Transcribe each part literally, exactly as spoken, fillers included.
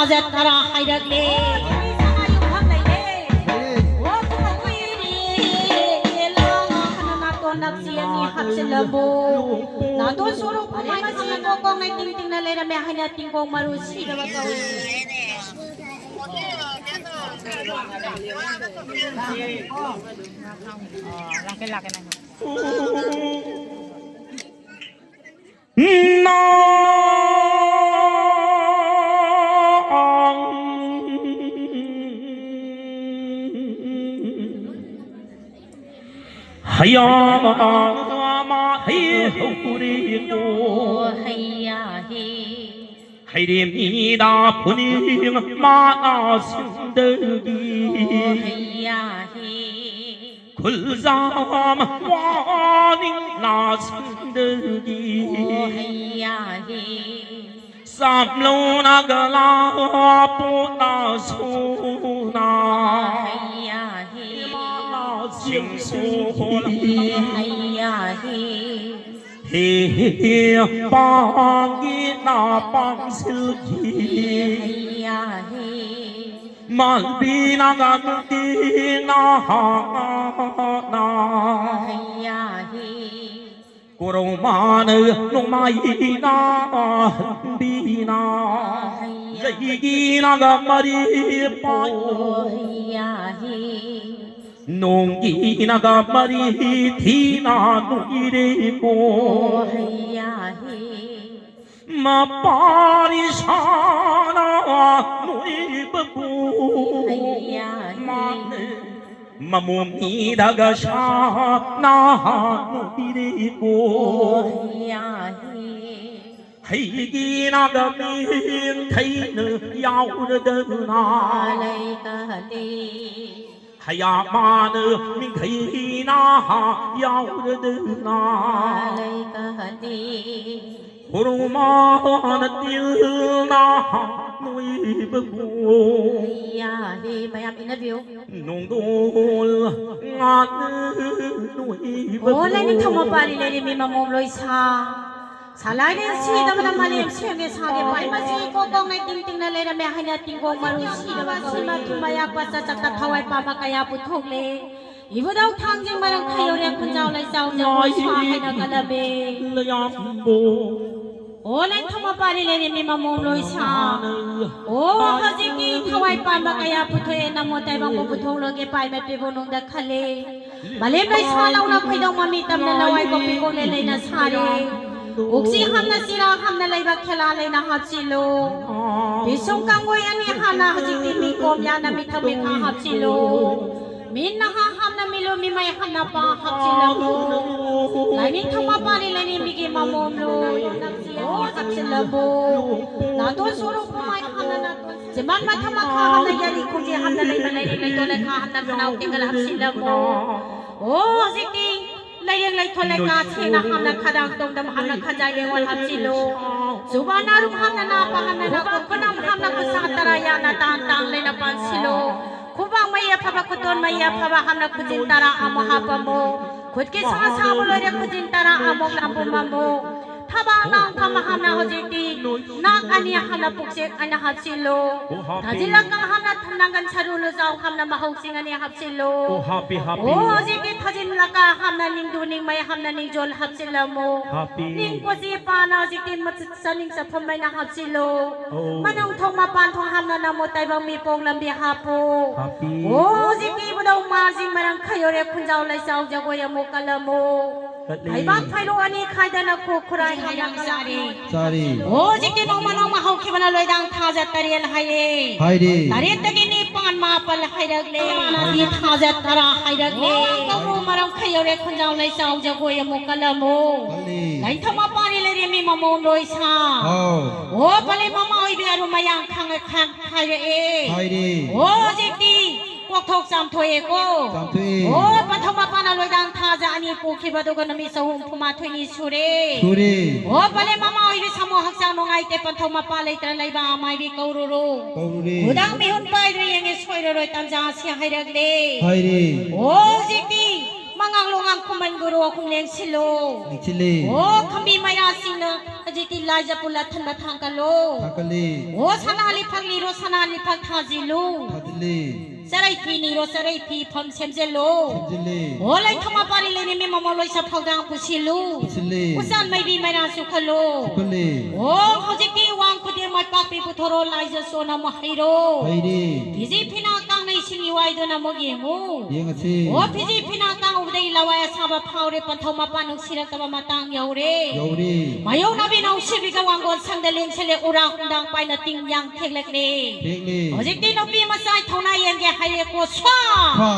ꯖꯠ ꯇꯔꯥ ꯍꯥꯏꯔꯛꯂꯦ꯫ ꯅꯨꯄꯤ ꯁꯅꯥ ꯌꯨꯝꯐꯝ ꯂꯩꯔꯦ꯫ ꯑꯣ, ꯀꯨꯏꯔꯦ, ꯂꯥꯡ ꯈꯅ ꯅꯥꯇꯣꯟ ꯅꯞꯁꯤ ꯑꯅꯤ ꯍꯥꯞꯆꯤꯜꯂꯕꯣ? ꯅꯥꯇꯣꯟ ꯁꯣꯔꯣꯛ ꯐꯨꯝꯕ ꯃꯁꯤ ꯀꯣꯛ ꯀꯣꯡꯅ ꯇꯤꯡ ꯇꯤꯡꯅ ꯂꯩꯔꯝꯃꯦ ꯍꯥꯏꯅ ꯇꯤꯡꯒꯣꯡ ꯃꯔꯨ ꯁꯤꯗꯕ ꯀꯧꯏ꯫ ꯂꯥꯛꯀꯦ, ꯂꯥꯛꯀꯦ, ꯅꯪ꯫ ꯍꯌꯥ ꯃꯥ ꯍꯩ ꯍꯧꯔꯦ꯫ ꯑꯣ ꯍꯩꯌꯥ ꯍꯤ꯫ ꯍꯩꯔꯦꯝ ꯃꯤꯗ ꯄꯨꯅꯤꯡ ꯃꯥꯅ ꯁꯤꯟꯗꯒꯤ꯫ ꯑꯣ ꯍꯩꯌꯥ ꯍꯤ꯫ ꯈꯨꯜꯖꯥꯝ ꯋꯥꯅꯤꯡꯅ ꯁꯤꯟꯗꯒꯤ꯫ ꯑꯣ ꯍꯩꯌꯥ ꯍꯤ꯫ ꯆꯥꯝꯂꯧꯅꯒ ꯂꯥꯄꯣꯠꯅ ꯁꯨꯅ꯫ ꯍꯩꯌꯥ ꯍꯤ꯫ ꯆꯤꯡꯁꯨ ꯍꯣꯜ꯫ ꯍꯩꯌꯥ ꯍꯤ꯫ ꯍꯦ ꯍꯦ ꯄꯥꯡꯒꯤꯅ ꯄꯥꯡꯁꯤꯜꯒꯤ꯫ ꯍꯩꯌꯥ ꯍꯤ꯫ ꯃꯥꯜꯕꯤꯅꯒ ꯅꯨꯡꯇꯤꯅ ꯍꯥꯡꯅ꯫ ꯍꯩꯌꯥ ꯍꯤ꯫ ꯀꯣꯔꯧꯃꯥꯅ ꯅꯣꯡꯃꯥꯏꯅ ꯍꯟꯕꯤꯅ꯫ ꯂꯩꯒꯤꯅꯒ ꯃꯔꯤ ꯄꯥꯏ꯫ ꯅꯣꯡꯒꯤꯅꯒ ꯃꯔꯤ ꯊꯤꯅ ꯅꯣꯏꯔꯦꯀꯣ꯫ ꯃꯄꯥꯔꯤ ꯁꯥꯅ ꯅꯣꯏꯕꯕꯨ꯫ ꯃꯃꯣꯝ ꯃꯤꯗꯒ ꯁꯥꯅ ꯅꯣꯏꯔꯦꯀꯣ꯫ ꯍꯩꯒꯤꯅꯒ ꯃꯤꯡ ꯊꯩꯅ ꯌꯥꯎꯔꯗꯅ꯫ ꯍꯌꯥ ꯃꯥꯅ ꯃꯤꯡ ꯊꯩꯅ ꯌꯥꯎꯔꯗꯅ꯫ ꯍꯨꯔꯨꯃꯥꯅ ꯇꯤꯜꯅ ꯅꯣꯏꯕꯕꯨ꯫ ꯃꯌꯥꯝ ꯏꯟꯅꯕꯤꯌꯨ꯫ ꯅꯣꯡꯗꯣꯜ ꯉꯥꯅ ꯅꯣꯏꯕꯕꯨ꯫ ꯑꯣ, ꯂꯥꯏꯅꯤꯡꯊꯧ ꯃꯄꯥꯔꯤ ꯂꯩꯔꯦꯝꯕꯤ ꯃꯃꯣꯝ ꯂꯣꯏꯁꯥ꯫ ꯁꯂꯥꯏꯔꯦꯜ ꯁꯤꯗꯕꯅ ꯃꯥꯂꯦꯝ ꯁꯦꯝꯃꯦ ꯁꯥꯒꯦ ꯄꯥꯏ ꯃꯁꯤ ꯀꯣꯛ ꯀꯣꯡꯅ ꯇꯤꯡ ꯇꯤꯡꯅ ꯂꯩꯔꯝꯃꯦ ꯍꯥꯏꯅ ꯇꯤꯡꯒꯣꯡ ꯃꯔꯨ ꯁꯤꯗꯕ ꯁꯤꯃ ꯊꯨꯝ ꯃꯌꯥꯛꯄ ꯆꯥꯆꯛꯇ ꯊꯋꯥꯏ ꯄꯥꯝꯕ ꯀꯌꯥ ꯄꯨꯊꯣꯛꯂꯦ꯫ ꯏꯕꯨꯙꯧ ꯊꯥꯡꯖꯤꯡ ꯃꯔꯝ ꯈꯩꯌꯧꯔꯦ ꯈꯨꯟꯖꯥꯎ ꯂꯩꯆꯥꯎ ꯖꯒꯣꯏ ꯁꯥ ꯍꯥꯏꯅ ꯀꯜꯂꯝꯃꯦ꯫ ꯑꯣ ꯂꯦꯡꯊꯣꯛ ꯃꯄꯥꯔꯤ ꯂꯩꯔꯦ ꯃꯤ ꯃꯃꯣꯝ ꯂꯣꯏ ꯁꯥ꯫ ꯑꯣ ꯍꯧꯖꯤꯛꯇꯤ ꯊꯋꯥꯏ ꯄꯥꯟꯕ ꯀꯌꯥ ꯄꯨꯊꯣꯛꯑꯦ ꯅꯃꯣ ꯇꯥꯏꯕꯪꯕꯨ ꯄꯨꯊꯣꯛꯂꯒꯦ ꯄꯥꯏ ꯃꯄꯤꯕꯨ ꯅꯨꯡꯗ ꯈꯜꯂꯦ꯫ ꯃꯂꯦꯝ ꯂꯩꯁꯥ ꯂꯧꯅ ꯈꯣꯏꯗꯧ ꯃꯃꯤ ꯇꯝꯅ ꯂꯋꯥꯏ ꯀꯣꯄꯤ ꯀꯣꯛꯂꯦ ꯂꯩꯅ ꯁꯥꯔꯦ꯫ ꯎꯛꯁꯤ ꯍꯥꯝꯅ ꯆꯤꯔꯥ ꯍꯥꯝꯅ ꯂꯩꯕ ꯈꯦꯂꯥ ꯂꯩꯅ ꯍꯥꯞꯆꯤꯜꯂꯨ꯫ ꯄꯤꯁꯨꯝ ꯀꯥꯡꯒꯣꯏ ꯑꯅꯤ ꯍꯥꯝꯅ ꯍꯧꯖꯤꯛꯇꯤ ꯃꯤ ꯀꯣꯝ ꯌꯥꯅ ꯃꯤꯊꯧ ꯃꯤꯈꯥ ꯍꯥꯞꯆꯤꯜꯂꯨ꯫ ꯃꯤ ꯅꯍꯥ ꯍꯥꯝꯅ ꯃꯤꯂꯨ ꯃꯤꯃꯩ ꯍꯥꯝꯅ ꯄꯥ ꯍꯥꯞꯆꯤꯜꯂꯝꯃꯨ꯫ ꯂꯥꯏꯅꯤꯡꯊꯧ ꯃꯄꯥꯅꯤ ꯂꯩꯅꯤꯡꯕꯤꯒꯤ ꯃꯃꯣꯝ ꯂꯣꯏ ꯍꯥꯞꯆꯤꯜꯂꯝꯃꯨ꯫ ꯅꯥꯇꯣꯟ ꯁꯣꯔꯨ ꯀꯃꯥꯏ ꯍꯥꯝꯅ ꯅꯥꯇꯣꯟ ꯆꯤꯝꯕꯥꯟ ꯃꯊꯛ ꯃꯈꯥ ꯍꯥꯝꯅ ꯌꯥꯔꯤ ꯈꯣꯡꯖꯦ ꯍꯥꯝꯅ ꯂꯩꯃ ꯂꯩꯔꯤ ꯂꯩꯇꯣꯟ ꯂꯩꯈꯥ ꯍꯥꯝꯅ ꯈꯅꯥꯎ ꯇꯦꯡꯒꯜ ꯍꯥꯞꯆꯤꯜꯂꯝꯃꯨ꯫ ꯑꯣ ꯍꯧꯖꯤꯛꯇꯤ ꯂꯩꯔꯦꯡ ꯂꯩꯊꯣꯟ ꯂꯩꯀꯥ ꯁꯦꯡꯅ ꯍꯥꯝꯅ ꯈꯗꯥꯡ ꯇꯣꯡꯗꯝ ꯍꯥꯝꯅ ꯈꯖꯥꯏ ꯂꯦꯡꯉꯣꯜ ꯍꯥꯞꯆꯤꯜꯂꯨ꯫ ꯆꯨꯕꯥꯟ ꯑꯔꯨꯝ ꯍꯥꯝꯅ ꯅꯥꯄ ꯍꯥꯝꯅ ꯅꯥꯀꯣꯡ ꯈꯨꯅꯝ ꯍꯥꯝꯅ ꯈꯨꯠꯁꯥ ꯇꯔꯥ ꯌꯥꯅ ꯇꯥꯡ ꯇꯥꯡ ꯂꯩꯅ ꯄꯥꯟꯁꯤꯜꯂꯨ꯫ ꯈꯨꯕꯥꯛ ꯃꯩ ꯑꯐꯕ ꯈꯨꯇꯣꯟ ꯃꯩ ꯑꯐꯕ ꯍꯥꯝꯅ ꯈꯨꯖꯤꯟ ꯇꯔꯥ ꯑꯃꯨꯛ ꯍꯥꯞꯄꯝꯃꯨ꯫ ꯈꯨꯠꯀꯤ ꯁꯥ ꯁꯥꯕ ꯂꯣꯏꯔꯦ ꯈꯨꯖꯤꯟ ꯇꯔꯥ ꯑꯃꯨꯛ ꯂꯥꯝꯄꯝꯃꯝꯃꯨ꯫ ꯊꯕꯥꯛ ꯅꯥꯡ ꯐꯝ ꯍꯥꯝꯅ ꯍꯧꯖꯤꯛꯇꯤ ꯅꯥꯛ ꯑꯅꯤ ꯍꯥꯝꯅ ꯄꯨꯛꯆꯦꯛ ꯑꯅ ꯍꯥꯞꯆꯤꯜꯂꯨ꯫ ꯊꯥꯖꯤꯜꯂꯒ ꯍꯥꯝꯅ ꯅꯪꯒꯟ ꯁꯔꯨ ꯂꯨꯖꯥꯎ ꯍꯥꯝꯅ ꯃꯍꯧꯁꯤꯡ ꯑꯅꯤ ꯍꯥꯞꯆꯤꯜꯂꯨ꯫ ꯑꯣ ꯍꯥꯞꯄꯤ ꯍꯥꯞꯄꯤ꯫ ꯑꯣ ꯍꯧꯖꯤꯛꯇꯤ ꯊꯥꯖꯤꯜꯂꯒ ꯍꯥꯝꯅ ꯅꯤꯡꯗꯨ ꯅꯤꯡꯃꯩ ꯍꯥꯝꯅ ꯅꯤꯡꯖꯣꯜ ꯍꯥꯞꯆꯤꯜꯂꯝꯃꯨ꯫ ꯍꯥꯞꯄꯤ꯫ ꯅꯤꯡ ꯀꯣꯆꯤ ꯄꯥꯅ ꯍꯧꯖꯤꯛꯇꯤ ꯃꯆ- ꯆꯥꯅꯤꯡ ꯆꯠꯐꯝ ꯂꯩꯅ ꯍꯥꯞꯆꯤꯜꯂꯨ꯫ ꯑꯣ꯫ ꯃꯅꯨꯡ ꯊꯣꯡ ꯃꯄꯥꯟ ꯊꯣꯡ ꯍꯥꯝꯅ ꯅꯃꯣ ꯇꯥꯏꯕꯪ ꯃꯤ ꯄꯣꯛ ꯂꯝꯕꯤ ꯍꯥꯞꯄꯨ꯫ ꯍꯥꯞꯄꯤ꯫ ꯑꯣ ꯍꯧꯖꯤꯛꯇꯤ ꯏꯕꯨꯙꯧ ꯃꯥꯔꯖꯤꯡ ꯃꯔꯝ ꯈꯩꯌꯣꯔꯦ ꯈꯨꯟꯖꯥꯎ ꯂꯩꯆꯥꯎ ꯖꯒꯣꯏ ꯑꯃꯨꯛ ꯀꯜꯂꯝꯃꯨ꯫ ꯀꯠꯂꯤ꯫ ꯂꯩꯕꯥꯛ ꯐꯩꯔꯨ ꯑꯅꯤ ꯈꯥꯏꯗꯅ ꯈꯨ ꯈꯨꯔꯥꯏ ꯍꯥꯏꯔꯝ ꯆꯥꯔꯤ꯫ ꯆꯥꯔꯤ꯫ ꯑꯣ ꯍꯧꯖꯤꯛꯇꯤ ꯅꯣꯡꯃ ꯅꯣꯡꯃ ꯍꯧꯈꯤꯕꯅ ꯂꯣꯏꯗꯥꯡ ꯊꯥꯖ ꯇꯔꯦꯠ ꯍꯥꯏꯔꯦ꯫ ꯍꯥꯏꯔꯦ꯫ ꯇꯔꯦꯠꯇꯒꯤ ꯅꯤꯄꯥꯟ ꯃꯥꯄꯜ ꯍꯥꯏꯔꯛꯂꯦ꯫ ꯃꯥꯅꯗꯤ ꯊꯥꯖ ꯇꯔꯥ ꯍꯥꯏꯔꯛꯂꯦ꯫ ꯀꯧꯕ꯭ꯔꯨ ꯃꯔꯝ ꯈꯩꯌꯧꯔꯦ ꯈꯨꯟꯖꯥꯎ ꯂꯩꯆꯥꯎ ꯖꯒꯣꯏ ꯑꯃꯨꯛ ꯀꯜꯂꯝꯃꯨ꯫ ꯀꯜꯂꯤ꯫ ꯂꯩꯊꯧ ꯃꯄꯥꯔꯤ ꯂꯩꯔꯦꯝꯃꯤ ꯃꯃꯣꯝ ꯂꯣꯏ ꯁꯥ꯫ ꯑꯥꯎ꯫ ꯑꯣ ꯄꯂꯦꯝ ꯃꯃꯥ ꯑꯣꯏꯕꯤ ꯑꯔꯨꯝ ꯃꯌꯥꯡ ꯈꯥꯡ ꯈꯥꯡ ꯍꯥꯏꯔꯛꯑꯦ꯫ ꯍꯥꯏꯔꯦ꯫ ꯑꯣ ꯍꯧꯖꯤꯛꯇꯤ ꯀꯣꯛꯊꯣꯛ ꯆꯥꯝꯊꯣꯛꯑꯦꯀꯣ꯫ ꯆꯥꯝꯊꯣꯛꯑꯦ꯫ ꯑꯣ ꯄꯟꯊꯧ ꯃꯄꯥꯅ ꯂꯣꯏꯗꯥꯡ ꯊꯥꯖ ꯑꯅꯤ ꯄꯣꯛꯈꯤꯕ ꯑꯗꯨꯒ ꯅꯨꯃꯤꯠ ꯆꯍꯨꯝ ꯍꯨꯝꯐꯨ ꯃꯥꯊꯣꯏꯅꯤ ꯁꯨꯔꯦ꯫ ꯁꯨꯔꯦ꯫ ꯑꯣ ꯄꯂꯦꯝ ꯃꯃꯥ ꯑꯣꯏꯕꯤ ꯁꯥꯃꯨ ꯍꯛꯆꯥꯡ ꯅꯨꯡꯉꯥꯏꯇꯦ ꯄꯟꯊꯧ ꯃꯄꯥ ꯂꯩꯇ꯭ꯔ ꯂꯩꯕ ꯑꯃꯥꯏꯕꯤ ꯀꯧꯔꯨꯔꯣ꯫ ꯀꯧꯔꯨꯔꯦ꯫ ꯈꯨꯗꯥꯡ ꯃꯤꯍꯨꯟ ꯄꯥꯏꯗ꯭ꯔ ꯌꯦꯡꯉꯦ ꯁꯣꯏꯔꯔꯣꯏ ꯇꯟꯖꯥ ꯑꯁꯤ ꯍꯥꯏꯔꯛꯂꯦ꯫ ꯍꯥꯏꯔꯦ꯫ ꯑꯣ ꯍꯧꯖꯤꯛꯇꯤ ꯃꯉꯥꯡ ꯂꯣꯉꯥꯡ ꯈꯨꯃꯟ ꯒꯨꯔꯨ ꯑꯍꯨꯝ ꯂꯦꯡꯁꯤꯜꯂꯨ꯫ ꯂꯦꯡꯁꯤꯜꯂꯤ꯫ ꯑꯣ, ꯈꯝꯕꯤ ꯃꯩꯔꯥꯁꯤꯡꯅ ꯍꯧꯖꯤꯛꯇꯤ ꯂꯥꯏꯖ ꯄꯨꯜꯂ ꯊꯟꯕ ꯊꯥꯡꯀꯠꯂꯨ꯫ ꯊꯥꯡꯀꯠꯂꯤ꯫ ꯑꯣ, ꯁꯅꯥ ꯂꯤꯐꯛ ꯂꯤꯔꯣ, ꯁꯅꯥ ꯂꯤꯐꯛ ꯊꯥꯖꯤꯜꯂꯨ꯫ ꯊꯥꯖꯤꯜꯂꯤ꯫ ꯆꯔꯩ ꯐꯤ ꯅꯤꯔꯣ, ꯆꯔꯩ ꯐꯤ ꯐꯝ ꯁꯦꯝꯖꯤꯜꯂꯨ꯫ ꯁꯦꯝꯖꯤꯜꯂꯤ꯫ ꯑꯣ, ꯂꯩꯊꯝ ꯃꯄꯥꯔꯤ ꯂꯩꯔꯦꯝꯕꯤ ꯃꯃꯣ ꯂꯣꯏꯁ ꯐꯧꯗꯥꯡ ꯄꯨꯁꯤꯜꯂꯨ꯫ ꯄꯨꯁꯤꯜꯂꯤ꯫ ꯎꯆꯥꯟ ꯃꯩꯕꯤ ꯃꯩꯔꯥ ꯆꯨꯈꯠꯂꯨ꯫ ꯆꯨꯈꯠꯂꯤ꯫ ꯑꯣ, ꯍꯧꯖꯤꯛꯇꯤ ꯋꯥꯡ ꯈꯨꯗꯦꯡ ꯃꯥꯏ ꯄꯥꯛꯄꯤ ꯄꯨꯊꯣꯔꯣ, ꯂꯥꯏꯖ ꯁꯣꯟ ꯑꯃꯨꯛ ꯍꯩꯔꯣ꯫ ꯍꯩꯔꯦ꯫ ꯐꯤꯖꯤ ꯐꯤꯅꯥ ꯀꯥꯡꯅ ꯏꯁꯤꯡ ꯏꯋꯥꯏꯗꯨꯅ ꯑꯃꯨꯛ ꯌꯦꯡꯉꯨ꯫ ꯌꯦꯡꯉꯁꯤ꯫ ꯑꯣ, ꯐꯤꯖꯤ ꯐꯤꯅꯥ ꯀꯥꯡ ꯎꯕꯗꯒꯤ ꯂꯋꯥꯏ ꯑꯁꯥꯕ ꯐꯥꯎꯔꯦ, ꯄꯟꯊꯧ ꯃꯄꯥꯟ ꯅꯨꯡꯁꯤꯔꯛꯇꯕ ꯃꯇꯥꯡ ꯌꯧꯔꯦ꯫ ꯌꯧꯔꯦ꯫ ꯃꯥꯌꯣꯛꯅꯕꯤ ꯅꯥꯎꯁꯤꯕꯤꯒ ꯋꯥꯡꯒꯣꯜ ꯁꯪꯗ ꯂꯦꯡꯁꯤꯜꯂꯦ, ꯎꯔꯥ ꯍꯨꯝꯗꯥꯡ ꯄꯥꯏꯅ ꯇꯤꯡ ꯌꯥꯡ ꯊꯦꯛꯂꯛꯂꯦ꯫ ꯊꯦꯛꯂꯦ꯫ ꯍꯧꯖꯤꯛꯇꯤ ꯅꯨꯄꯤ ꯃꯆꯥ ꯊꯧꯅꯥ ꯌꯦꯡꯒꯦ ꯍꯥꯏꯔꯦꯀꯣ, ꯁ꯭ꯋꯥ! ꯁ꯭ꯋꯥ!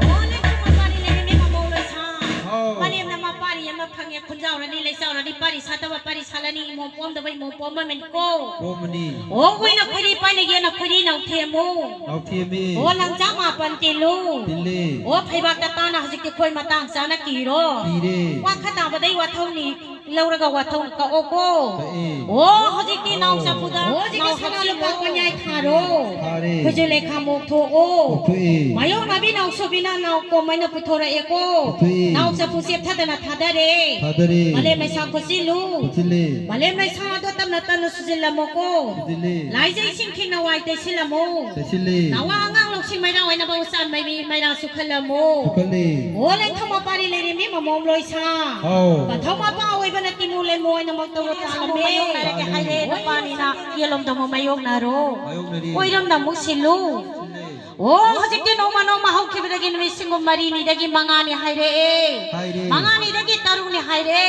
ꯑꯣ, ꯂꯩꯈꯨꯝ ꯃꯄꯥꯅꯤ ꯂꯩꯔꯦꯝꯕꯤ ꯃꯃꯧ ꯂꯣꯏꯁꯥ꯫ ꯍꯥꯎ꯫ ꯃꯅꯦꯝꯅ ꯃꯄꯥꯔꯤ ꯑꯃ ꯐꯪꯉꯦ, ꯈꯨꯟꯖꯥꯎꯔꯅꯤ, ꯂꯩꯆꯥꯎꯔꯅꯤ, ꯄꯥꯔꯤ ꯁꯥꯠꯇꯕ ꯄꯥꯔꯤ ꯁꯥꯠꯂꯅꯤ, ꯏꯃꯣꯝ ꯄꯣꯝꯗꯕ ꯏꯃꯣꯝ ꯄꯣꯝꯕ ꯃꯦꯟꯀꯣ꯫ ꯄꯣꯝꯃꯅꯤ꯫ ꯑꯣ, ꯍꯨꯏꯅ ꯈꯣꯏꯔꯤ ꯄꯥꯏꯅ ꯌꯦꯟꯅ ꯈꯣꯏꯔꯤ ꯅꯥꯎꯊꯦꯝꯃꯨ꯫ ꯅꯥꯎꯊꯦꯝꯃꯤ꯫ ꯑꯣ, ꯂꯪꯆꯥꯛ ꯃꯥꯄꯟ ꯇꯤꯜꯂꯨ꯫ ꯇꯤꯜꯂꯤ꯫ ꯑꯣ, ꯐꯩꯕꯥꯛꯇ ꯇꯥꯅ ꯍꯧꯖꯤꯛꯇꯤ ꯈꯣꯏ ꯃꯇꯥꯡ ꯆꯥꯅ ꯀꯤꯔꯣ꯫ ꯀꯤꯔꯦ꯫ ꯋꯥ ꯈ ꯇꯥꯕꯗꯩ ꯋꯥꯊꯧꯅꯤ ꯂꯧꯔꯒ ꯋꯥꯊꯧ ꯀꯛꯑꯣꯀꯣ꯫ ꯀꯛꯑꯦ꯫ ꯑꯣ, ꯍꯧꯖꯤꯛꯇꯤ ꯅꯥꯎ ꯆꯐꯨꯗ ꯑꯣ, ꯍꯧꯖꯤꯛꯇꯤ ꯅꯥꯎ ꯁꯅꯥ ꯍꯥꯞꯆꯤꯜꯂꯨ꯫ ꯂꯨꯄꯥ ꯀꯣꯟꯌꯥꯏ ꯊꯥꯔꯣ꯫ ꯊꯥꯔꯦ꯫ ꯈꯨꯖꯨ ꯂꯩꯈꯥ ꯃꯣꯛꯊꯣꯛꯑꯣ꯫ ꯃꯣꯛꯊꯣꯛꯑꯦ꯫ ꯃꯥꯌꯣꯛꯅꯕꯤ ꯅꯥꯎꯁꯨꯕꯤꯅ ꯅꯥꯎ ꯀꯣꯝ ꯑꯩꯅ ꯄꯨꯊꯣꯔꯛꯑꯦꯀꯣ꯫ ꯄꯨꯊꯣꯛꯑꯦ꯫ ꯅꯥꯎ ꯆꯐꯨ ꯆꯦꯞꯊꯗꯅ ꯊꯥꯗꯔꯦ꯫ ꯊꯥꯗꯔꯦ꯫ ꯃꯥꯂꯦꯝ ꯂꯩꯁꯥ ꯈꯨꯠꯁꯤꯜꯂꯨ꯫ ꯈꯨꯠꯁꯤꯜꯂꯦ꯫ ꯃꯥꯂꯦꯝ ꯂꯩꯁꯥ ꯑꯗꯣ ꯇꯞꯅ ꯇꯞꯅ ꯁꯨꯖꯤꯜꯂꯝꯃꯣꯀꯣ꯫ ꯁꯨꯖꯤꯜꯂꯦ꯫ ꯂꯥꯏꯖ ꯏꯁꯤꯡ ꯈꯤꯡꯅ ꯋꯥꯏ ꯇꯩꯁꯤꯜꯂꯝꯃꯨ꯫ ꯇꯩꯁꯤꯜꯂꯦ꯫ ꯅꯋꯥ ꯑꯉꯥꯡ ꯂꯧꯁꯤꯡ ꯃꯩꯔꯥ ꯑꯣꯏꯅꯕ ꯎꯆꯥꯟ ꯃꯩꯕꯤ ꯃꯩꯔꯥ ꯆꯨꯈꯠꯂꯝꯃꯨ꯫ ꯆꯨꯈꯠꯂꯦ꯫ ꯑꯣ, ꯂꯩꯊꯧ ꯃꯄꯥꯔꯤ ꯂꯩꯔꯦꯝꯕꯤ ꯃꯃꯣꯝ ꯂꯣꯏꯁꯥ꯫ ꯍꯥꯎ꯫ ꯄꯟꯊꯧ ꯃꯄꯥ ꯑꯣꯏꯕꯅ ꯇꯤꯃꯨ ꯂꯩꯃꯣ ꯑꯣꯏꯅꯃꯛ ꯇꯧꯔ ꯊꯥꯔꯝꯃꯦ꯫ ꯃꯥꯌꯣꯛꯅꯔꯒꯦ ꯍꯥꯏꯔꯦ, ꯅꯨꯄꯥꯅꯤꯅ ꯌꯦꯜꯂꯣꯝꯗ ꯑꯃꯨꯛ ꯃꯥꯌꯣꯛꯅꯔꯣ꯫ ꯃꯥꯌꯣꯛꯅꯔꯤ꯫ ꯑꯣꯏꯔꯣꯝꯗ ꯑꯃꯨꯛ ꯁꯤꯜꯂꯨ꯫ ꯁꯤꯜꯂꯦ꯫ ꯑꯣ, ꯍꯧꯖꯤꯛꯇꯤ ꯅꯣꯡꯃ ꯅꯣꯡꯃ ꯍꯧꯈꯤꯕꯗꯒꯤ ꯅꯨꯃꯤꯠ ꯁꯤꯡꯒꯨꯝ ꯃꯔꯤꯅꯤꯗꯒꯤ ꯃꯉꯥꯅꯤ ꯍꯥꯏꯔꯛꯑꯦ꯫ ꯍꯥꯏꯔꯦ꯫ ꯃꯉꯥꯅꯤꯗꯒꯤ ꯇꯔꯨꯛꯅꯤ ꯍꯥꯏꯔꯦ꯫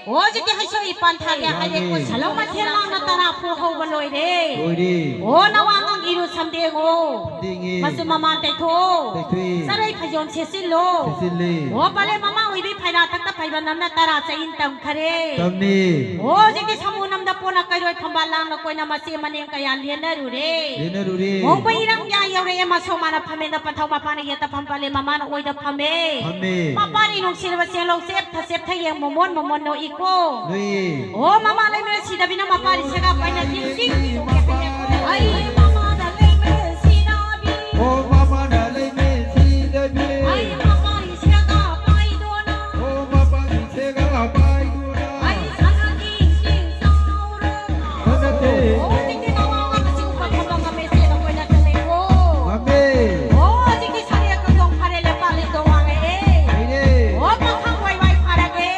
ꯑꯣ, ꯍꯧꯖꯤꯛꯇꯤ ꯍꯩꯁꯣꯛ ꯏꯄꯥꯟ ꯊꯥꯒꯦ ꯍꯥꯏꯔꯦ꯫ ꯌꯥꯔꯦ꯫ ꯁꯂꯧ ꯃꯊꯦꯜ ꯂꯥꯡꯅ ꯇꯔꯥ ꯐꯨ ꯍꯧꯕ ꯂꯣꯏꯔꯦ꯫ ꯂꯣꯏꯔꯦ꯫ ꯑꯣ, ꯅꯋꯥ ꯑꯉꯥꯡ ꯏꯔꯨ ꯁꯝꯗꯦꯡꯉꯣ꯫ ꯁꯝꯗꯦꯡꯉꯦ꯫ ꯃꯆꯨ ꯃꯃꯥꯟ ꯇꯩꯊꯣꯛꯑꯣ꯫ ꯇꯩꯊꯣꯛꯑꯦ꯫ ꯆꯔꯩ ꯐꯩꯖꯣꯝ ꯁꯦꯠꯆꯤꯜꯂꯣ꯫ ꯁꯦꯠꯆꯤꯜꯂꯦ꯫ ꯑꯣ, ꯄꯂꯦ ꯃꯃꯥ ꯑꯣꯏꯕꯤ ꯐꯩꯔꯥ ꯇꯛꯇ ꯐꯩꯕ ꯅꯝꯅ ꯇꯔꯥ ꯆꯌꯤꯟ ꯇꯝꯈꯔꯦ꯫ ꯇꯝꯃꯦ꯫ ꯑꯣ, ꯍꯧꯖꯤꯛꯇꯤ ꯁꯥꯃꯨ ꯅꯝꯗ ꯄꯣꯟꯅ ꯀꯩꯔꯣꯏ ꯐꯝꯕꯥꯜ ꯂꯥꯡꯅ ꯀꯣꯏꯅ ꯃꯆꯦ ꯃꯅꯦꯝ ꯀꯌꯥ ꯂꯦꯟꯅꯔꯨꯔꯦ꯫ ꯂꯦꯟꯅꯔꯨꯔꯦ꯫ ꯃꯣꯡꯕ ꯏꯔꯪ ꯌꯥ ꯌꯧꯔꯛꯑꯦ, ꯃꯁꯣ ꯃꯥꯅ ꯐꯝꯃꯦꯅ ꯄꯟꯊꯧ ꯃꯄꯥꯅ ꯌꯦꯠꯇ ꯐꯝ ꯄꯂꯦ ꯃꯃꯥꯅ ꯑꯣꯏꯗ ꯐꯝꯃꯦ꯫ ꯐꯝꯃꯦ꯫ ꯃꯄꯥꯅꯤ ꯅꯨꯡꯁꯤꯔꯕ ꯆꯦꯡꯂꯧ ꯆꯦꯞꯊ ꯆꯦꯞꯊ ꯌꯦꯡ ꯃꯣꯃꯣꯟ ꯃꯣꯃꯣꯟ ꯅꯣꯛꯏꯀꯣ꯫ ꯅꯣꯛꯏ꯫ ꯑꯣ, ꯃꯃꯥ ꯂꯩꯃꯔꯦꯜ ꯁꯤꯗꯕꯤꯅ ꯃꯄꯥꯅꯤ ꯁꯦꯒꯥ ꯄꯥꯏꯅ ꯆꯤꯡ ꯆꯤꯡ ꯆꯣꯡꯉꯦ ꯍꯥꯏꯌꯦ꯫ ꯑꯩ ꯃꯃꯥꯅ ꯂꯩꯃꯔꯦꯜ ꯁꯤꯅ ꯑꯣ ꯃꯃꯥꯅ ꯂꯩꯃꯦꯟ ꯁꯤꯗꯕꯤ꯫ ꯑꯩ ꯃꯄꯥꯟ ꯁꯦꯒꯥ ꯄꯥꯏꯗꯨꯅ꯫ ꯑꯣ ꯃꯄꯥꯟ ꯁꯦꯒꯥ ꯄꯥꯏꯗꯨꯅ꯫ ꯑꯩ ꯁꯅꯥꯒꯤ ꯆꯤꯡ ꯆꯥꯎꯔꯣ꯫ ꯁꯅꯥꯊꯤ꯫ ꯑꯣ, ꯍꯧꯖꯤꯛꯇꯤ ꯅꯋꯥ ꯉꯝꯃꯁꯤ ꯎꯄꯥ ꯊꯝꯕ ꯉꯝꯃꯦ ꯆꯦꯜꯂ ꯀꯣꯏꯅ ꯆꯠꯂꯦꯀꯣ꯫ ꯉꯝꯃꯦ꯫ ꯑꯣ, ꯍꯧꯖꯤꯛꯇꯤ ꯁꯥꯔꯦ ꯀꯪꯗꯣꯡ ꯐꯥꯔꯦ ꯂꯦꯄꯥ ꯂꯩꯗꯣ ꯋꯥꯔꯦ꯫ ꯂꯩꯔꯦ꯫ ꯑꯣ, ꯄꯥꯈꯪ ꯋꯥꯏ ꯋꯥꯏ ꯐꯥꯔꯒꯦ꯫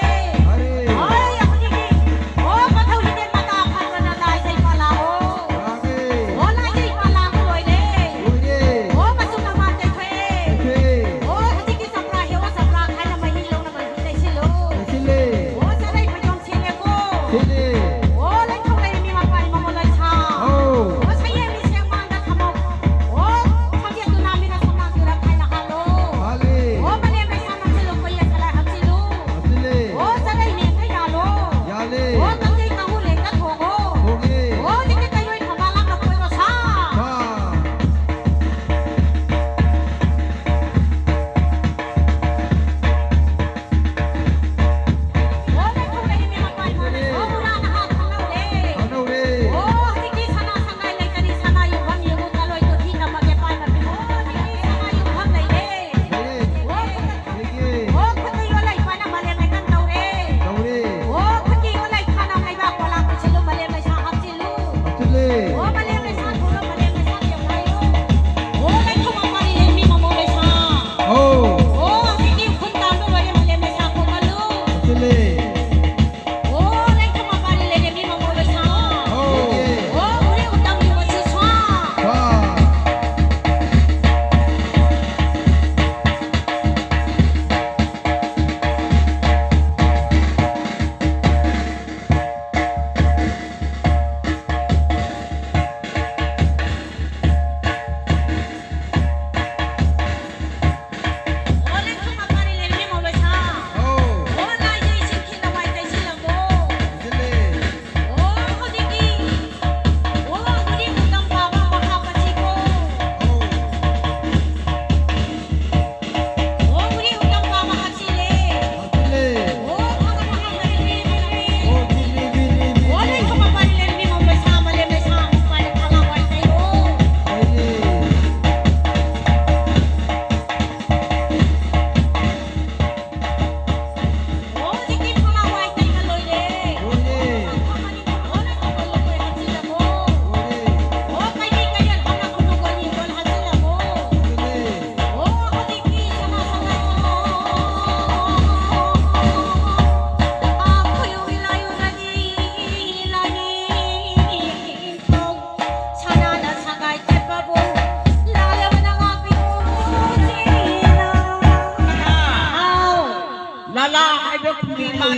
ꯐꯥꯔꯦ꯫ ꯍꯣꯏ, ꯍꯧꯖꯤꯛꯇꯤ꯫ ꯑꯣ, ꯃꯊꯧ ꯍꯤꯗꯦꯟ ꯃꯇꯥ ꯐꯥꯗꯅ ꯂꯥꯏꯖꯩ ꯄꯥꯂꯥ ꯑꯣ꯫ ꯂꯥꯛꯑꯦ꯫ ꯑꯣ, ꯂꯥꯏꯖꯩ ꯄꯥꯂꯥ ꯂꯣꯏꯔꯦ꯫ ꯂꯣꯏꯔꯦ꯫ ꯑꯣ, ꯃꯆꯨ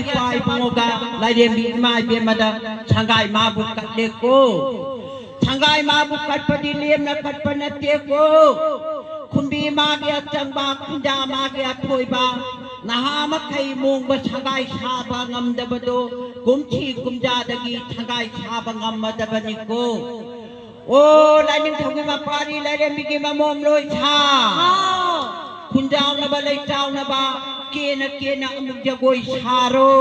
ꯏꯄꯥ ꯏꯕꯨꯡꯉꯣꯒ ꯂꯥꯏꯔꯦꯝꯕꯤ ꯏꯃꯥ ꯏꯕꯦꯝꯃꯗ ꯁꯪꯒꯥꯏ ꯃꯥꯕꯨ ꯀꯠꯂꯦꯀꯣ꯫ ꯁꯪꯒꯥꯏ ꯃꯥꯕꯨ ꯀꯠꯄꯗꯤ ꯂꯦꯝꯅ ꯀꯠꯄ ꯅꯠꯇꯦꯀꯣ꯫ ꯈꯨꯝꯕꯤ ꯃꯥꯒꯤ ꯑꯆꯪꯕ, ꯈꯨꯟꯖꯥ ꯃꯥꯒꯤ ꯑꯊꯣꯏꯕ, ꯅꯍꯥ ꯃꯈꯩ ꯃꯣꯡꯕ ꯁꯪꯒꯥꯏ ꯁꯥꯕ ꯉꯝꯗꯕꯗꯣ ꯀꯨꯝꯁꯤ ꯀꯨꯝꯖꯥꯗꯒꯤ ꯁꯪꯒꯥꯏ ꯁꯥꯕ ꯉꯝꯃꯗꯕꯅꯤꯀꯣ꯫ ꯑꯣ, ꯂꯥꯏꯅꯤꯡꯊꯧꯒꯤ ꯃꯄꯥꯔꯤ, ꯂꯥꯏꯔꯦꯝꯕꯤꯒꯤ ꯃꯃꯣꯝ ꯂꯣꯏꯁꯥ꯫ ꯍꯥꯎ꯫ ꯈꯨꯟꯖꯥꯎꯅꯕ ꯂꯩꯆꯥꯎꯅꯕ, ꯀꯦꯅ ꯀꯦꯅ ꯑꯃꯨꯛ ꯖꯒꯣꯏ ꯁꯥꯔꯣ꯫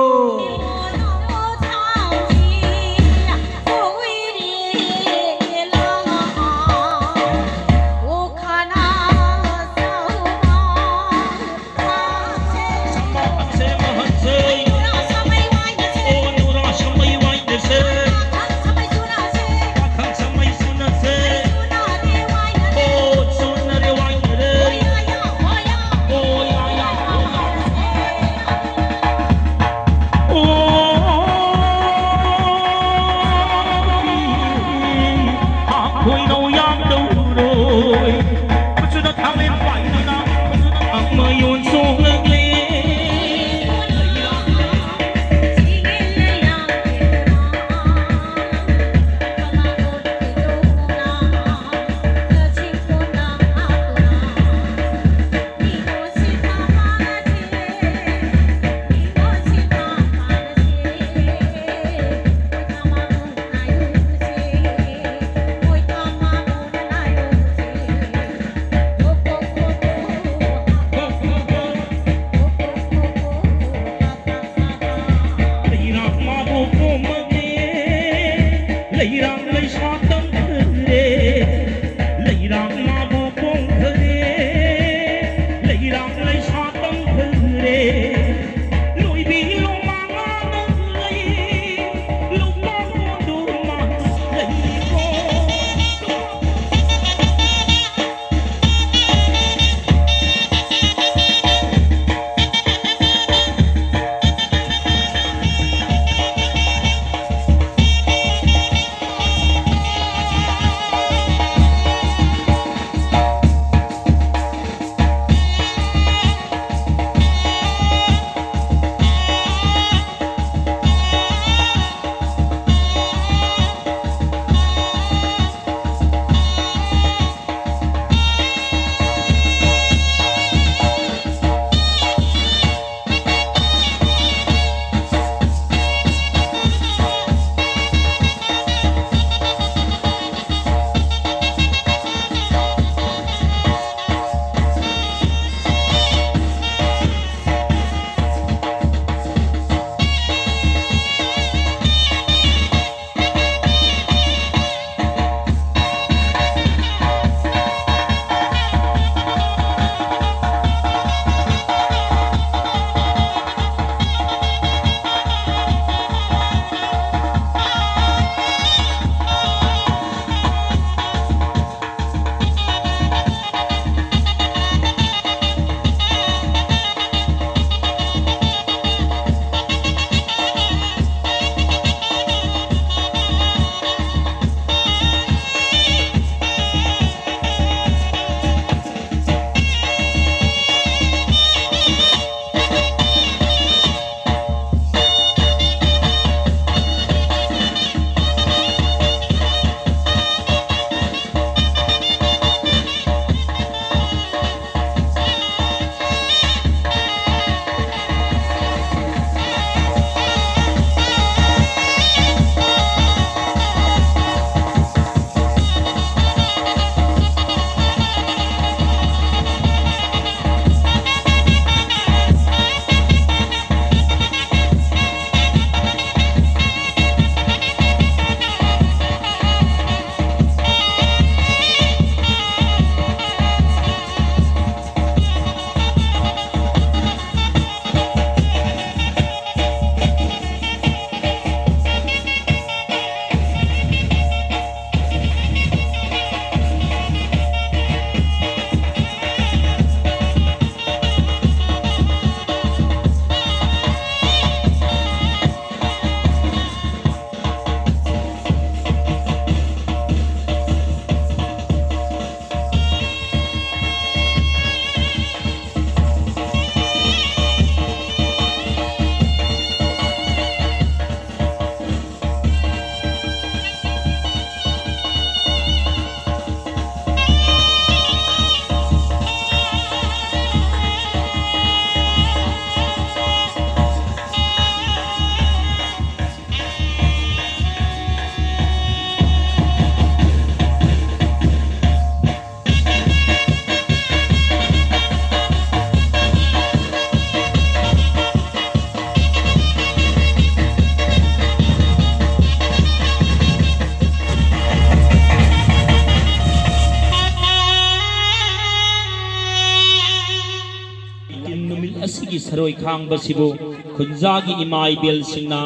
ꯑꯁꯤꯒꯤ ꯁꯔꯣꯏ ꯈꯥꯡꯕꯁꯤꯕꯨ ꯈꯨꯟꯖꯥꯒꯤ ꯏꯃꯥ ꯏꯕꯦꯜꯁꯤꯡꯅ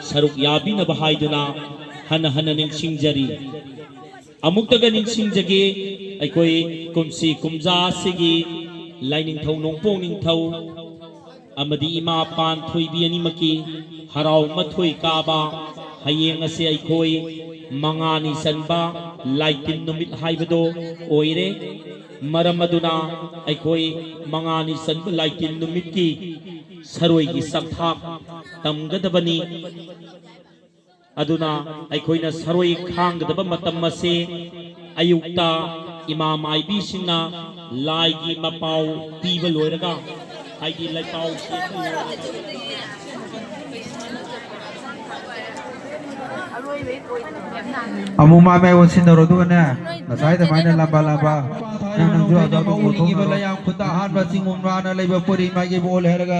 ꯁꯔꯨꯛ ꯌꯥꯕꯤꯅꯕ ꯍꯥꯏꯗꯨꯅ ꯍꯟꯅ ꯍꯟꯅ ꯅꯤꯡꯁꯤꯡꯖꯔꯤ꯫ ꯑꯃꯨꯛꯇꯒ ꯅꯤꯡꯁꯤꯡꯖꯒꯦ, ꯑꯩꯈꯣꯏ ꯀꯨꯝꯁꯤ ꯀꯨꯝꯖꯥ ꯑꯁꯤꯒꯤ ꯂꯥꯏꯅꯤꯡꯊꯧ ꯅꯣꯡꯄꯣꯛ ꯅꯤꯡꯊꯧ ꯑꯃꯗꯤ ꯏꯃꯥ ꯄꯥꯟ ꯊꯣꯏꯕꯤ ꯑꯅꯤꯃꯛꯀꯤ ꯍꯔꯥꯎ ꯃꯊꯣꯏ ꯀꯥꯕ ꯍꯌꯦꯡ ꯑꯁꯤ ꯑꯩꯈꯣꯏ ꯃꯉꯥꯅꯤ ꯆꯟꯕ ꯂꯥꯏꯇꯤꯟ ꯅꯨꯃꯤꯠ ꯍꯥꯏꯕꯗꯣ ꯑꯣꯏꯔꯦ꯫ ꯃꯔꯝ ꯑꯗꯨꯅ ꯑꯩꯈꯣꯏ ꯃꯉꯥꯅꯤ ꯆꯟꯕ ꯂꯥꯏꯇꯤꯟ ꯅꯨꯃꯤꯠꯀꯤ ꯁꯔꯣꯏꯒꯤ ꯆꯥꯛꯊꯥꯛ ꯇꯝꯒꯗꯕꯅꯤ꯫ ꯑꯗꯨꯅ ꯑꯩꯈꯣꯏꯅ ꯁꯔꯣꯏ ꯈꯥꯡꯒꯗꯕ ꯃꯇꯝ ꯑꯁꯤ ꯑꯌꯨꯛꯇ ꯏꯃꯥ ꯃꯥꯏꯕꯤꯁꯤꯡꯅ ꯂꯥꯏꯒꯤ ꯃꯄꯥꯎ ꯄꯤꯕ ꯂꯣꯏꯔꯒ, ꯍꯥꯏꯗꯤ ꯂꯩꯄꯥꯎ ꯆꯦꯟꯕ ꯂꯣꯏꯔꯒ, ꯑꯃꯨꯛ ꯃꯥꯏ ꯃꯥꯏ ꯑꯣꯟꯁꯤꯟꯅꯔꯣ, ꯑꯗꯨꯒꯅꯦ ꯉꯁꯥꯏ ꯑꯗꯨꯃꯥꯏꯅ ꯂꯝꯕꯥ ꯂꯝꯕꯥ ꯅꯪ ꯅꯪꯁꯨ ꯑꯗꯨ ꯑꯗꯨꯝ ꯃꯧ ꯂꯤꯡꯉꯤꯕ ꯑꯣꯟꯊꯣꯛꯅꯔꯣ꯫ ꯂꯩꯌꯥꯝ ꯈꯨꯟꯗ ꯑꯍꯥꯟꯕ ꯆꯤꯡ ꯎꯝꯂꯥꯅ ꯂꯩꯕ ꯄꯣꯔꯤ ꯃꯥꯒꯤ ꯕꯣꯜ ꯍꯥꯏꯔꯒ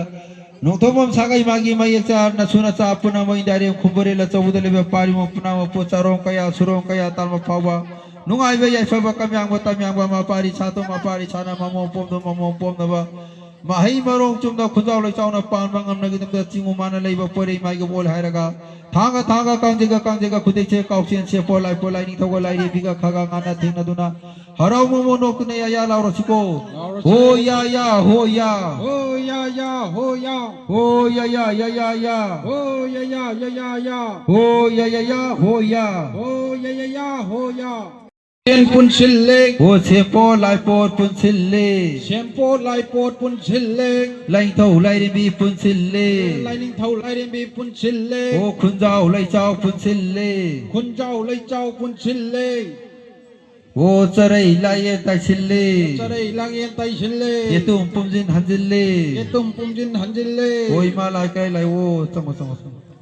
ꯅꯣꯡꯊꯣꯡꯕꯝ ꯁꯥꯒꯩ ꯃꯥꯒꯤ ꯃꯌꯦꯛ ꯆꯥꯔ ꯅꯁꯨ ꯅꯆꯥ ꯄꯨꯝꯅꯃꯛ ꯏꯟꯗꯥꯏꯔꯦꯝ ꯈꯨꯝꯕꯨꯔꯦꯜ ꯑꯆꯧꯕꯗ ꯂꯩꯕ ꯄꯥꯔꯤꯃꯣ ꯄꯨꯝꯅꯃꯛꯄꯨ ꯆꯥꯔꯣꯡ ꯀꯌꯥ ꯁꯨꯔꯣꯡ ꯀꯌꯥ ꯇꯥꯟꯕ ꯐꯥꯎꯕ ꯅꯨꯡꯉꯥꯏꯕ ꯌꯥꯏꯐꯕ ꯀꯝꯌꯥꯡꯕ ꯇꯝꯌꯥꯡꯕ ꯃꯄꯥꯔꯤ ꯁꯥꯇꯣ ꯃꯄꯥꯔꯤ ꯁꯥꯅ ꯃꯃꯣꯝ ꯄꯣꯝꯗꯣ ꯃꯃꯣꯝ ꯄꯣꯝꯅꯕ ꯃꯍꯩ ꯃꯔꯣꯡ ꯆꯨꯝꯅ ꯈꯨꯟꯖꯥꯎ ꯂꯩꯆꯥꯎꯅ ꯄꯥꯟꯕ ꯉꯝꯅꯒꯤꯗꯃꯛꯇ ꯆꯤꯡ ꯎꯃꯥꯅ ꯂꯩꯕ ꯄꯣꯏꯔꯩ ꯃꯥꯏꯒꯤ ꯕꯣꯜ ꯍꯥꯏꯔꯒ ꯊꯥꯡꯒ ꯊꯥꯡꯒ ꯀꯥꯡꯖꯩꯒ ꯀꯥꯡꯖꯩꯒ ꯈꯨꯗꯩꯁꯦ ꯀꯥꯎꯁꯦꯟ ꯁꯦꯄꯣ ꯂꯥꯏꯄꯣ ꯂꯥꯏꯅꯤꯡꯊꯧꯒ ꯂꯥꯏꯔꯦꯝꯕꯤꯒ ꯈꯥꯒ ꯉꯥꯟꯅ ꯊꯦꯡꯅꯗꯨꯅ ꯍꯔꯥꯎ ꯃꯃꯣꯟ ꯅꯣꯛꯇꯨꯅ ꯌꯥ ꯌꯥ ꯂꯥꯎꯔꯁꯤꯀꯣ꯫ ꯂꯥꯎꯔꯁꯤ꯫ ꯍꯣ ꯌꯥ ꯌꯥ ꯍꯣ ꯌꯥ꯫ ꯍꯣ ꯌꯥ ꯌꯥ ꯍꯣ ꯌꯥ꯫ ꯍꯣ ꯌꯥ ꯌꯥ ꯌꯥ ꯌꯥ ꯌꯥ꯫ ꯍꯣ ꯌꯥ ꯌꯥ ꯌꯥ ꯌꯥ ꯌꯥ꯫ ꯍꯣ ꯌꯥ ꯌꯥ ꯌꯥ ꯍꯣ ꯌꯥ꯫ ꯍꯣ ꯌꯥ ꯌꯥ ꯌꯥ ꯍꯣ ꯌꯥ꯫ ꯁꯦꯝꯄꯣꯠ ꯄꯨꯟꯁꯤꯜꯂꯦ꯫ ꯍꯣ ꯁꯦꯝꯄꯣꯠ ꯂꯥꯏꯄꯣꯠ ꯄꯨꯟꯁꯤꯜꯂꯦ꯫ ꯁꯦꯝꯄꯣꯠ ꯂꯥꯏꯄꯣꯠ ꯄꯨꯟꯁꯤꯜꯂꯦ꯫ ꯂꯥꯏꯅꯤꯡꯊꯧ ꯂꯥꯏꯔꯦꯝꯕꯤ ꯄꯨꯟꯁꯤꯜꯂꯦ꯫ ꯂꯥꯏꯅꯤꯡꯊꯧ ꯂꯥꯏꯔꯦꯝꯕꯤ ꯄꯨꯟꯁꯤꯜꯂꯦ꯫ ꯍꯣ ꯈꯨꯟꯖꯥꯎ ꯂꯩꯆꯥꯎ ꯄꯨꯟꯁꯤꯜꯂꯦ꯫ ꯈꯨꯟꯖꯥꯎ ꯂꯩꯆꯥꯎ ꯄꯨꯟꯁꯤꯜꯂꯦ꯫ ꯍꯣ ꯆꯔꯩ ꯂꯥꯡꯌꯦꯟ ꯇꯥꯏꯁꯤꯜꯂꯦ꯫ ꯆꯔꯩ ꯂꯥꯡꯌꯦꯟ ꯇꯥꯏꯁꯤꯜꯂꯦ꯫ ꯌꯦꯇꯨꯝ ꯄꯨꯝꯖꯤꯟ ꯍꯟꯖꯤꯜꯂꯦ꯫ ꯌꯦꯇꯨꯝ ꯄꯨꯝꯖꯤꯟ ꯍꯟꯖꯤꯜꯂꯦ꯫ ꯍꯣ ꯏꯃꯥ ꯂꯥꯏ ꯀꯩ ꯂꯥꯏꯑꯣ ꯆꯪꯉꯣ ꯆꯪꯉꯣ ꯆꯪꯉꯣ꯫